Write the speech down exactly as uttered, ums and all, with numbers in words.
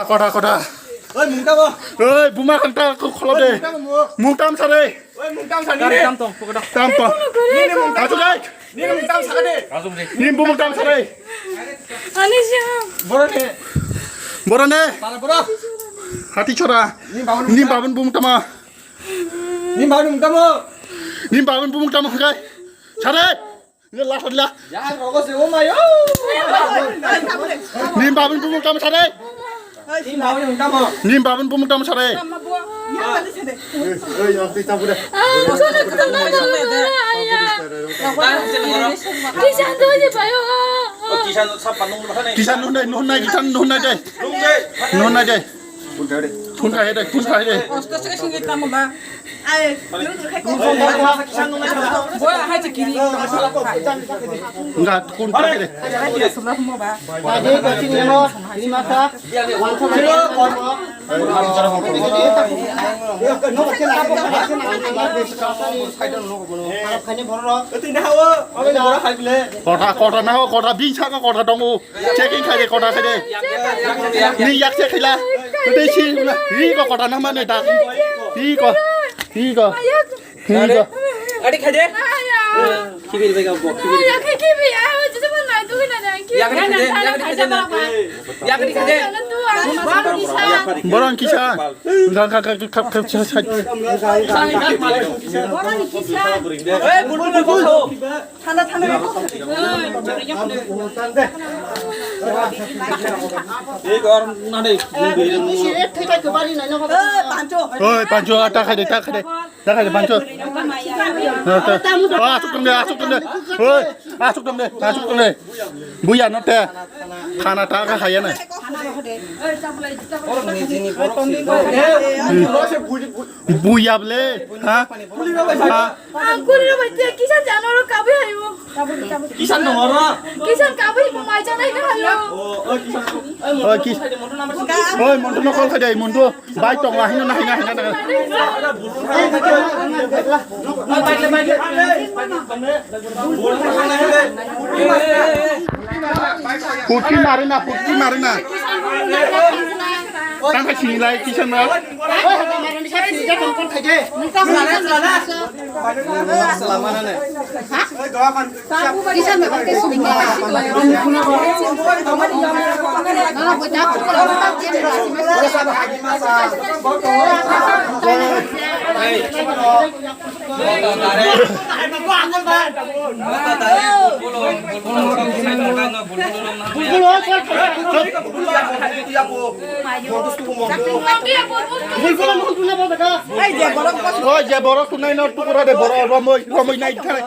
Koda, koda. Oi, mungtamo. Oi, buma kanta ko kholo de. Mungtamo mo. Mungtam sare. Oi, mungtam sare. Tam to, pokoda. Tam to. Nini mungtam. Achu kai. Nini mungtam sakade. Nim bumungtam sare. Ani siya. Borone. Borone. Para boro. Hati chora. Nim babun. Nim babun bumungtama. Nim babun mungtamo. Nim babun bumungtama kai. Sare. Ini lah, lah. Ya, rogo se, oh my, oh. Nim babun bumung tamo sare. Nim babun mungtamo. Nim babun bumung tamo sare. Kisan doji payo. Kisan sapa nung mana? Kisan nung dai, nung nai, kisan nung nai dai. Nung dai. Nung nai dai. Phun khai de, phun khai de. Kosto se sing tamo ba. Ai. Bo hai te kiri. Enggak, phun khai de. Hai te sumra mo ba. Ade gati nemo, ini masa. Wan sama. Kota, kota na, kota bing saka kota tongo. Checking khai de, kota khai de. Ni yak check khaila. Tei si na, ri ko kota na mane da. Ri ko. Ri ko. Ri ko. Adi khai de. Kibil bega bo, kibil. Yak khai de, yak khai de. Yak khai de. Borong kisa. Borong kisa. Thanda, thanda. Ei, gor, na dei. Oi, pancho, ta khai de, ta khai de. Ta khai de, pancho. Oh, asuk tong de, asuk tong de. Oi, asuk tong de, asuk tong de. Buya no te. Khana ta kha khaya na. Buya ble, ha? Ha? Ang kuri ro bai te kisa jano ro kabe ayo. Kisan no ro. Kisan kabe mo mai jana ina ayo. Oh, kis. Oi, montu no call khai dai, montu. Bai tong la hino na hino hino na. Putki marina, putki marina. Tang khai sini lai, kisan na. Oi, je borok tunai no tukura de borok romoi, romoi nai thai.